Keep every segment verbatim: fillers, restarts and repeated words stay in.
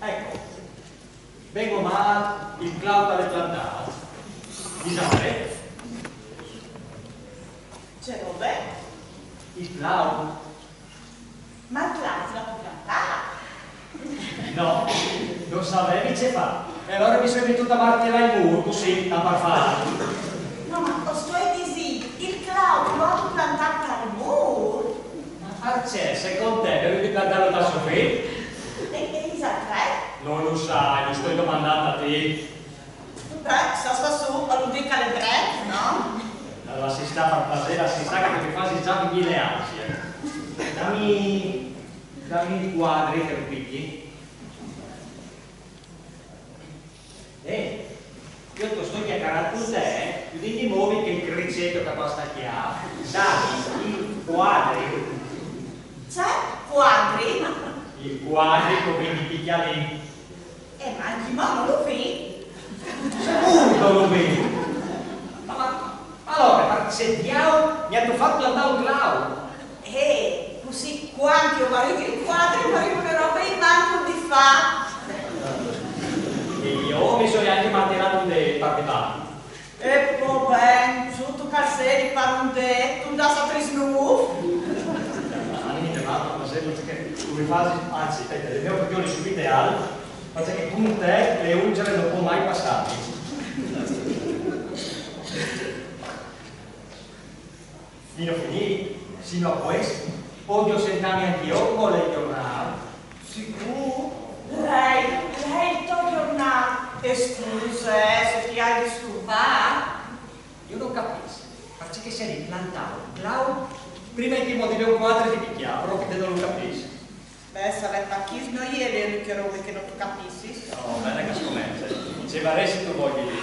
Ecco, ben o mal, il clau al è plantât. Isabel? Ce robe? Il clau. Ma il clau l'âstu plantât? No, no savevi ce fâ. E alore mi soi metût a martielâ il mûr, cussì, tant par fâ. No, ma o stoi disint, il clau lu âstu plantât tal mûr? Ma parcè, secont te, mi vevi di plantâlu tal sofit? E, e isal dret? No lu sai, lu stoi domandant a ti. Beh, se al sta sù, al vûl dî che al è dret, no? Alore lassìn stâ, par plasê, lassìn stâ che tu mi fasis za vignî le ansie. Dami, dami il cuadri che lu pichi. Eh, jo che o stoi cjacarant cun te, eh, tu ti movis che il criceto che al passa chi. Dami il cuadri. Ce cuadri? Il cuadri che o vin di picâ li. Eh, ma ancjemò no lu vin. Sigûr che lu vin. Ma, ma, alore, ma ce diaul mi âstu fat plantâ un clau? Eh, cussì cuant che o varîs il cuadri, o varîs une robe in man di fâ. E jo mi soi ancje martielât un dêt par di bant. E po ben, sù, tu che al sedi par un dêt, tu 'nd âs altris nûf? Ma anìn in devant, ma se no, tu mi fasis, anzit, spiete, le mê ocasion subit al, parcè che cun te le ungere no pues mai passâmi. Vino finît? Sino a puest? Puedio sentâmi ancje jo cul giornâl? Sigûr? Lei, lei il to giornâl. E scuse, eh, se ti ai disturbât. Jo no capìs, parcè che si rivii a plantâ un clau prime che o movi un cuadri di picâ, propit no lu capìs. Beh, savês, ma chest no je le uniche robe che no tu capissis. Oh, ben che al scomence. Ce varessistu voie di dî?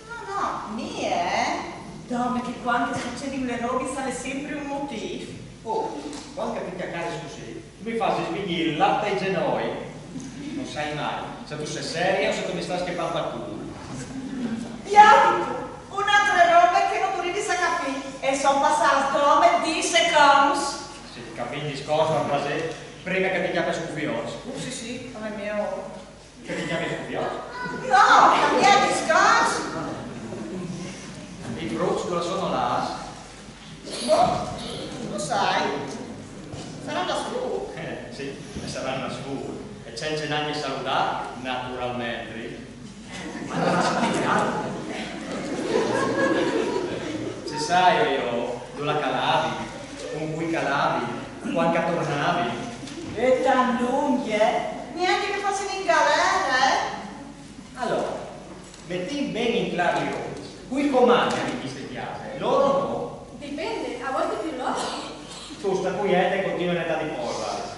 No, no, mie, eh? Dome che cuant che al sucedin lis robis al è simpri un motîf. Oh, cuant che tu cjacaris cussì, tu mi fasis vignî il lat ai zenoi. No sai mai se tu sês serie o se tu mi stâs scjampant tal cûl. Une altre robe che no tu rivis a capî, e a son passâts dome dîs seconts. Sì, capì il discors, par plasê, prime che ti cjapis scufions. Uh, sì, sì, al è miôr. Che ti cjapis scufions? No, cambiâ discors. I fruts dulà a son lâts? Boh, no sai. A saran lâts fûr. Eh, sì, a saran lâts fûr. E cence nancje saludâ, naturalmentri. Ma no lu âstu spiegât? Ce sai jo, dulà che a lavin, cun cui che a lavin, cuant che a tornavin. E tant lunc, eh? Gnanc che a fassin in galere, eh? Alore, metìn ben in clâr lis robis. Cui comandin in cheste cjase? Lôr o no? Dipent, a voltis plui lôr. Tu sta cuiete e continue a netâ di polvar.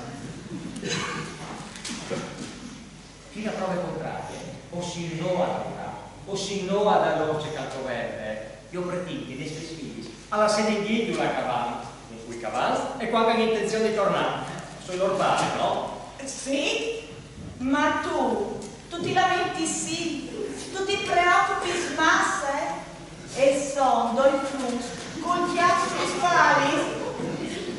Fin a prove contrarie, o sin nô a laurâ, o sin nô a dâ lôr ce che al covente. Jo o pretint che i nestris fîs a lassin il ghit dulà che a van, cun cui che a van e cuant che a àn intenzion di tornâ. O soi lôr pari, no? Sì, ma tu, tu ti lamentis simpri, tu ti preocupis masse, eh? E a son doi fruts cul cjâf su lis spalis.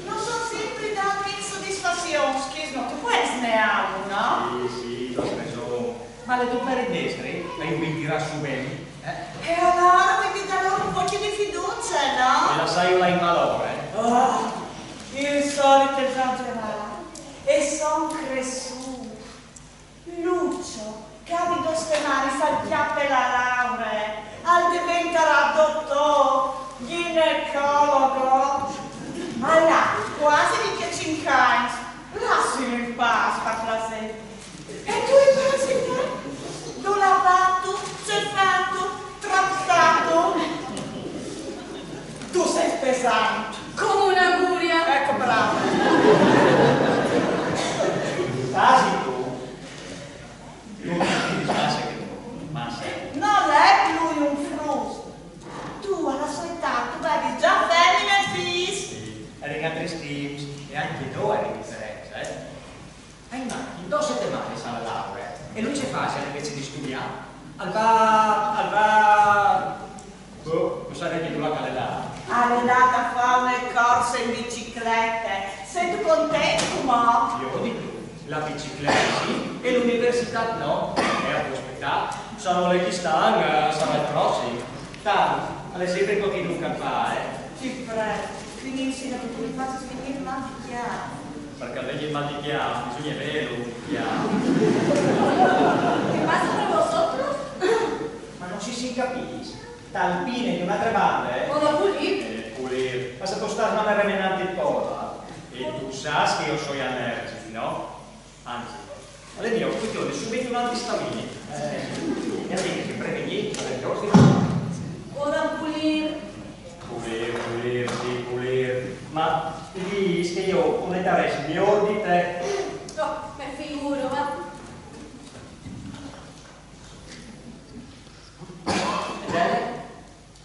No son simpri dâmi sodisfazions, chest no tu pues neâlu, no? Sì, sì, tu âs reson. Ma le dopere nestri le ai ben tirât sù ben, eh? E alore ti dâs lôr un pôc di fiducie, no? E lassâju lâ in man lôr, eh? Oh, il solit esagerât. E a son cressûts. Lucio, che di dôs setemanis al cjape la lauree, al deventarà dotôr, ginecologo. Al à cuasi vincjecinc agns, lassilu in pâs, par plasê. E tu invezit? Dulà vâstu, ce fâstu, trapsâstu? Tu sês pesant. Come une furie. Eco, brave. Tasi tu. Tu ti fidis masse che no, masse. Nol è plui un frust. Tu, a la so etât, tu vevis za femine e fîs. Sì, a jerin altris timps e ancje nô a jerin diferents, eh? Ai, ma in dôs setemanis a è la lauree, e lui ce fâs invezit di studiâ? Al va, al va, boh, no sai nancje dulà che al è lât. Al è lât a fâ une corse in biciclete. Sêstu content cumò? Jo di plui. La bicicleta sì, e l'università no. E a può aspetà. Sarà l'anno che sta, eh, sarà il prossimo. Tanto, al è sempre qualchedun che fa, eh. Sì, Fred, finirsi la bicicleta, finir mal di chiaro. Perché al vegni mal di chiaro, bisogna averlo, chiaro. ¿Qué pasa con vosotros? Ma non si si capis. Tal pine di un'altra banda, eh? Ora pulir. Eh, pulir. Ma se tu stas mal remenant il porta. E tu sas che io soi allergico, no? Anzi, al è mio, questione, subito un antistaminio. Eh, mi ha detto che prevenir, per giorni. Ora pulir. Pulir, pulir, sì, pulir. Ma ti dici che io ho detto adesso, mi ordite. No, me figuro, ma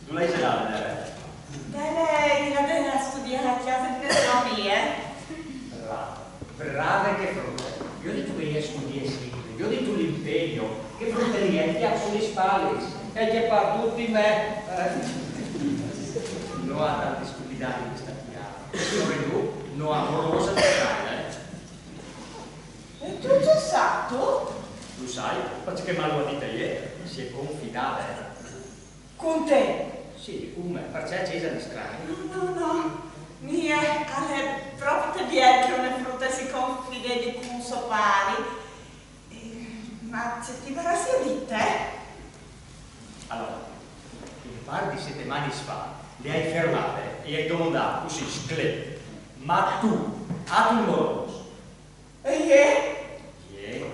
Dove l'hai gelato, Dele? Dele, io devo studiare a casa di le mie. Brave, brave che frute. Io ho detto che io studio sempre, io ho detto l'impegno, che frute lì è che ha sulle spalle, e che par tutti me. Eh. No ha tante stupidate questa chiara. Signore, no, no amorosa totale, eh. E tu ce sai, tu? Lo sai, perché me l'ha detta ieri, si è confidata, eh. Con te? Sì, con me, perché c'è Cesare strano. No, no, no. Mia, al è proprio bien che una frutta si confide di con so pari. Eh, ma ce ti varassi dit, eh? Allora, un par di settimane fa le hai fermate e hai domandato così, sclet, ma tu, a tu moros? E ie? Ie?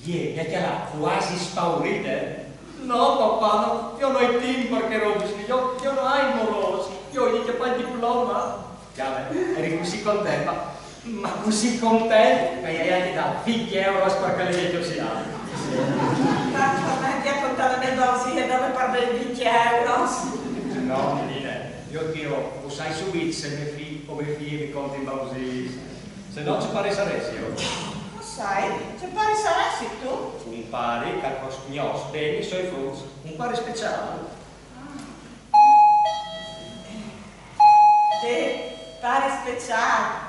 Ie, mi ha chiamato quasi spaurite. No, papà, no, io non ho tempo perché robis, io, io non ho i morosi, io ho di chiappare il diploma. Chiave, eri così contenta, ma così contenta che hai anche dato venti euro a sparcare le curiosità. Tanto ormai ti ha contato le dosi e dove perde i venti euro. No, Nine, io ti ho, lo sai subito se me fi o me figlie mi conti in bausis. Se no, ce pari saresti io. Lo sai, ce pari saresti tu? Un pari che al cost gnos, beni sui fruts, un pari speciale. Ah. Te, pari speciale.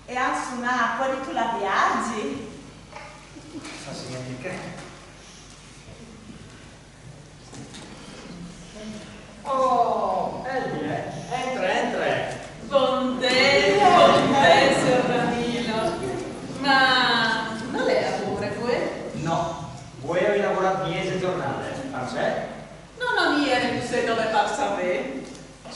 E al suna, quali tu la viaggi? Sa signora che? Oh, Elvie, entra, entra. Bondì, bondì, sior Danilo. Ma non è a lavoro, eh? No, volevo lavorare mezze giornate, perché? No, no, ieri tu sei dove par saver.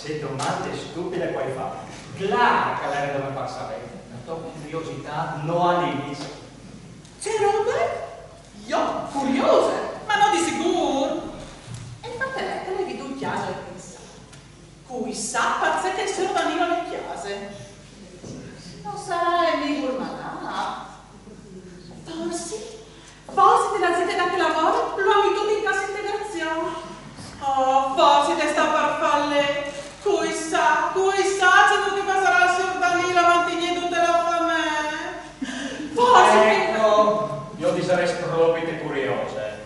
Che domande stupide che hai fatto. Claro che l'era dove par saver. La tua curiosità no ha limits. Ce robe? Io? Curiose? Ma no di sicuro! E infatti te levi tu in chiesa e pensa. Cui sa, perché che il signor Danilo le chiese? Non sarà mica un malà? Forse, forse te la zite da che lavoro, lo ha mettuto in cassa integrazione. Oh, forse te sta per falle. Cui sa, cui sa, se non ti passerà il signor Danilo a mantenere tutta la famiglia. Forse che... Ecco, io ti sarei proprio curiose.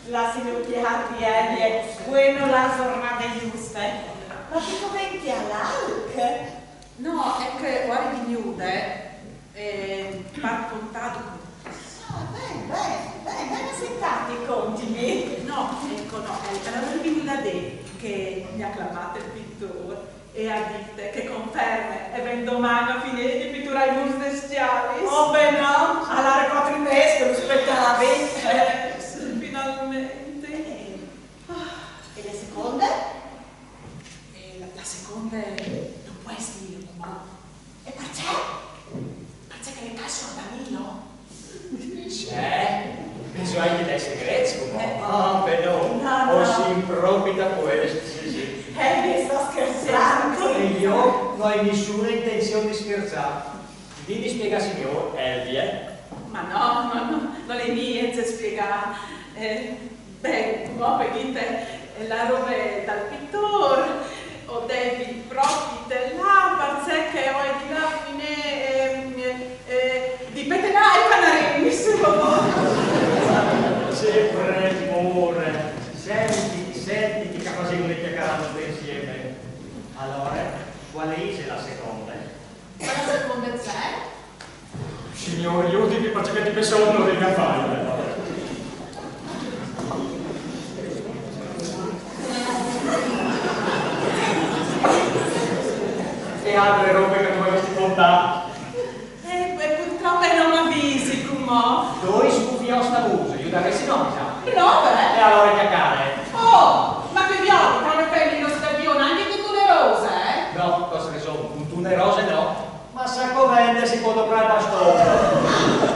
La signor Pierre, eh, bueno, la giornata giusta, eh. Ma che coventi all'alc? No, è che ho rivenuto, eh, par contarti. Ah, ben, ben, ben, ben, sentati, contimi. No, ecco, no, eh, allora ho rivenuto da te, che mi ha chiamato il pittore. E ha dit che conferme e ven doman a finir di pitturà i murs des cjalis. Oh, ben no, al era quatri mes che lu spetavi. Eh, sì, finalmente. Eh, e le seconde? E la, la seconde non può essere mia, no? E perché? Perché che le piace a Danilo? Cioè? Penso anche dai segreti, come? Eh. Ah, beh, no. No, no. O si improvvida questo, sì, sì. Eh, mi sto scherzando. E io non ho nessuna intenzione di scherzare. Dimmi, spiega, signor Elvie. Ma no, ma no, non è niente spiegare. Eh, Beh, come vedete, la roba dal pittore, o devi proprio là, perché che ho di là fine, ehm, eh, di petelà e canarini, insomma. Che premure! Senti, senti che facciamo le chiacchierate insieme. Allora, quale è la seconda? Ma la seconda c'è? Signore, Ti perché ti penso uno dei affari. E altre robe che dovresti contare. E, e purtroppo non mi avvisi, come? Doi scufi osta muso, io da che si no, mi sa. No, beh. E allora che care? Oh, ma che viodi, quando fai lo stadio, anche che tu le rose, eh? No, cosa che sono, un tu le rose no. Ma sa covente si può doprare il bastone.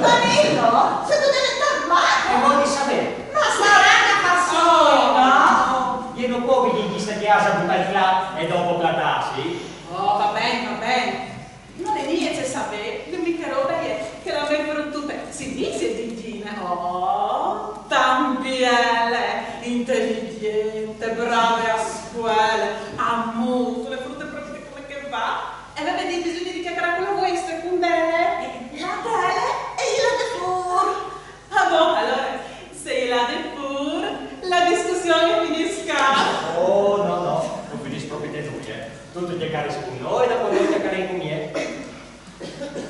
Danilo, se tu devi andare male. E vuoi sapere? Ma sarà una persona. Io non può venire in questa casa, buttare là e dopo plattarsi. Oh, va bene, va bene. Non è niente, sapete, l'unica roba è che la mia bruttuta si dice Gigina. Oh, tan belle, intelligente, brave a scuola, a molto, le frutte proprio come che va. E avete bisogno di chiacchierare con la vostra, con Dele? La Dele e io la de fur. Ah, bon, allora, se la de fur, la discussione finisca. Oh, no, no, non finisce proprio di noi, eh. Tutto chiacchiere con noi, dopo noi chiacchiere con me.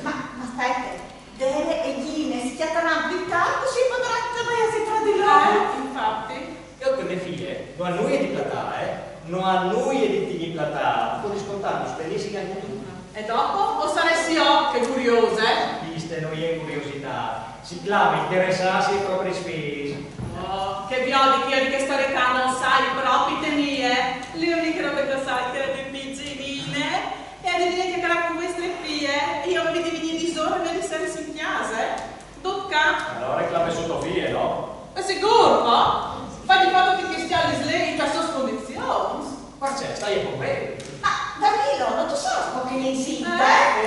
Ma, ma aspetta, Dele e Gine si chiacchierano a vita, così potrà capirsi tra di loro. Eh, infatti. Io che le figlie, non ha nulla di platare, eh. Non ha nulla di, di platare, poi riscontrando, spendissi anche tu. E dopo? O saresti io che curiosa, eh? Viste, non è curiosità. Si chiama interessarsi ai propri sfidi. Oh, che viodi che io di questa età non sai proprio te mie. L'unica roba che sai che eri piccinine e devi chiacchierare con queste figlie. Io mi devi venire di solo e di stare in casa, eh? Duca. Allora è che l'ha messo tua figlia, no? Ma sicuro, no? Fai di fatto che stiamo lì in queste condizioni. Ma c'è, stai con me. Ma Danilo, non tu sai un po' che ne esiste?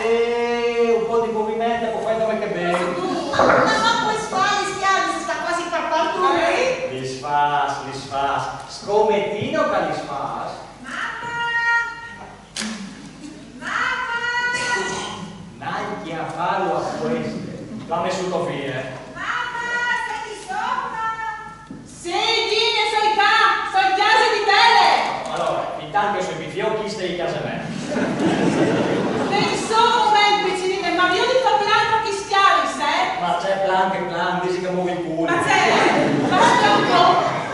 Eh, un po' di movimento, può fare come che bevi. Ma non puoi fare gli schiavi, si sta quasi per partire. Li sfas, li sfas. Scommettino che li sfas. Mamma! Mamma! Nanche a farlo a queste. L'ha messo tua figlia. Mamma, stai di sopra? Sì, Gine, soi qua, soi in casa di Dele. Allora, intanto che soi più fiocchi, stai in casa me. Insomma, piccinine, ma io di far plan che schiavi, eh? Ma c'è plan che plan, dici che muovi il culo. Ma c'è, basta un po'.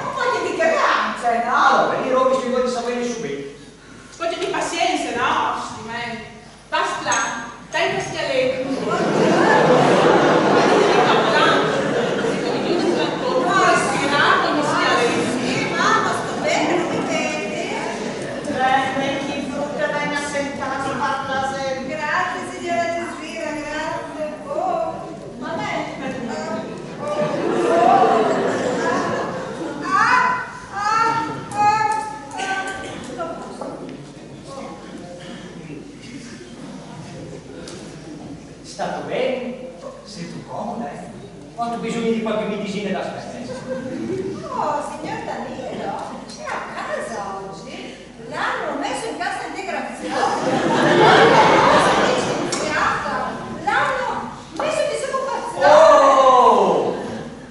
Un po' di tolleranza, no? Allora, io ho visto voi di sapere subito. Un po' di pazienza, no? Altrimenti. Basta, dai uno schialetto. Basta, dai uno schialetto. Sì, mamma, sto bene, non mi vedi? Bene, che frutta, ben assentati, parla sempre. Grazie, signora Gesina, grazie. Oh, ma lei... Ah, ah, ah, ah. Sta tu bene? Sei tu comoda, eh? Ho bisogno di qualche medicina da spendere. Oh, signor Danilo, c'è a casa oggi? L'hanno messo in cassa integrazione. L'hanno licenziata. L'hanno messo in disoccupazione. Oh!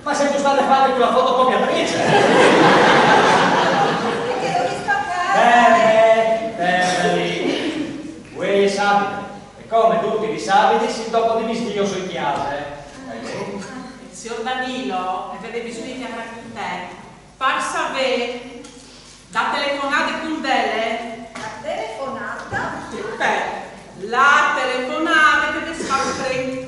Ma sei tu stata fatta con la fotocopiatrice? Perché l'ho visto a casa. Bene, bene lì. Uè, è sabide. E come tutti li sabidi, si dopo di mistio sui chiase. Signor Danilo, avete bisogno di chiamare con te. Far sapere da telefonate con Dele. La telefonata? Beh, la telefonata che ti fa prendere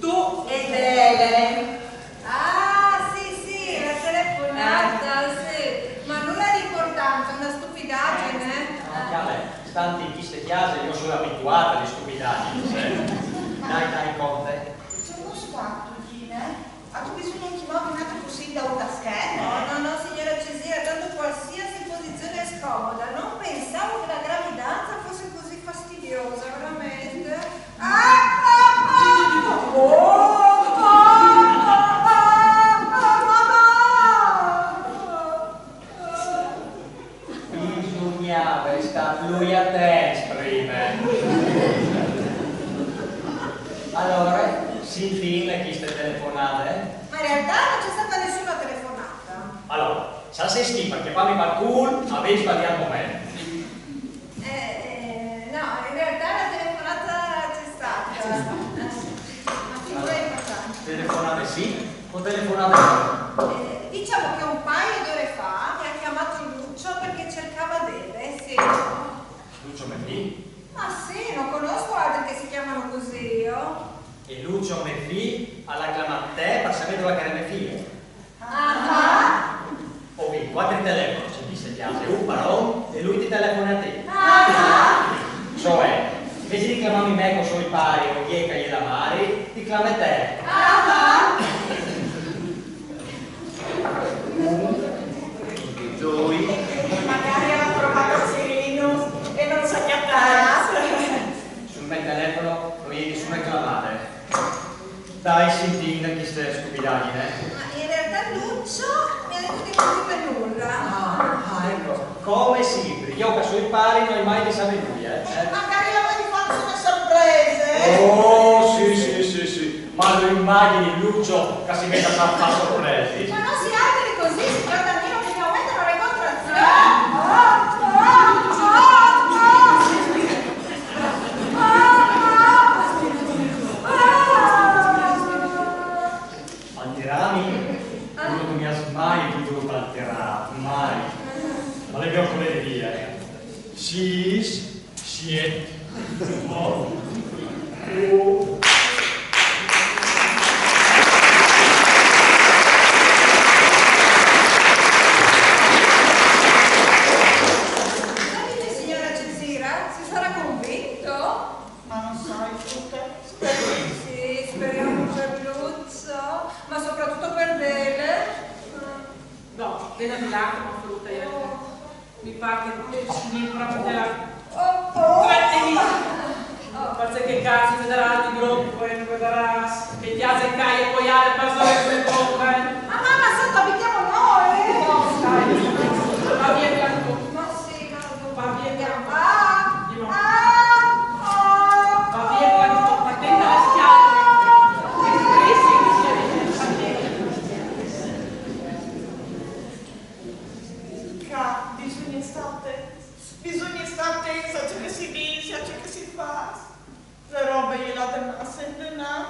tu e Dele. Ah, sì, sì, la telefonata, sì. Ma nulla di importante, una stupidaggine. Ah, chiaro, stanti in queste case io sono abituata alle stupidaggini, eh. Dai, dai, conte. C'è uno sguardo, Gine. Ha bisogno di un altro così da una scheda? No, no, no, signora Cesira, tanto qualsiasi posizione è scomoda. Non pensavo che la gravidanza fosse così fastidiosa, veramente. Ah, ah, ah! Oh, oh, oh, oh, mamma! Bisognava stare lui a te prima. Allora, sentite queste telefonate? Ma in realtà non c'è stata nessuna telefonata. Allora, se sei schifo che parli mal culo, avevi sbagliato momento. Eh, eh, no, in realtà la telefonata c'è stata. Ma figura importante. Eh sì, ho telefonato. Eh, diciamo che un paio d'ore fa mi ha chiamato Lucio perché cercava Deve, sì. Lucio Mefì? Ma sì, non conosco altri che si chiamano così io. E Lucio Mefì l'ha clamat te per saver dove che era me fie. Ah, Ho visto quattro telefoni, ci disse chiamare un per un e lui ti telefona a te. ah, Cioè, invece di clamarmi me con sui pari o chi è che gliela mari, ti clama te. ah. Due. Magari ha trovato Cirino e non sa chiamare. Sul mio telefono non è nessuno a chiamare. Dai, sentì, queste stupidaggini. Ma in realtà Lucio mi ha detto che non dite nulla. Ah, ecco. Come sempre, io che sui pari non ho mai di sapere nulla, eh? Magari la vuoi farci una sorpresa, eh? Oh, sì, sì, sì, sì. Ma lo immagini Lucio che si mette a far, far sorprese? Ma non si alteri così, signor Danilo, che mi aumentano le contrazioni. Alterarmi? Non mi ha mai voluto alterare, mai. Ma le mie colleghe via. Sis, siet, otto, Signora Cesira, si sarà convinto? Ma non sai, Frute. Sì, speriamo per Lucio, ma soprattutto per Deve. No, vedi un attimo, Frute, io mi pare che tu mi proprio te la Oh, oh. Tratteniti. Forse che cazzo ti darà di gruppo e non darà che piace che hai poi alle persone come bombe. Ma mamma, sotto abitiamo noi! No, dai, va via, Bianco. Ma sì, ma Va via, Bianco. Ah, Io- ah, ah. Va via, Bianco, attenta alle schiacce. Che strisci, che sia. Ca, bisogna stare, bisogna stare attenti a ciò che si dice, a ciò che si fa. Le robe io la tengo sempre là.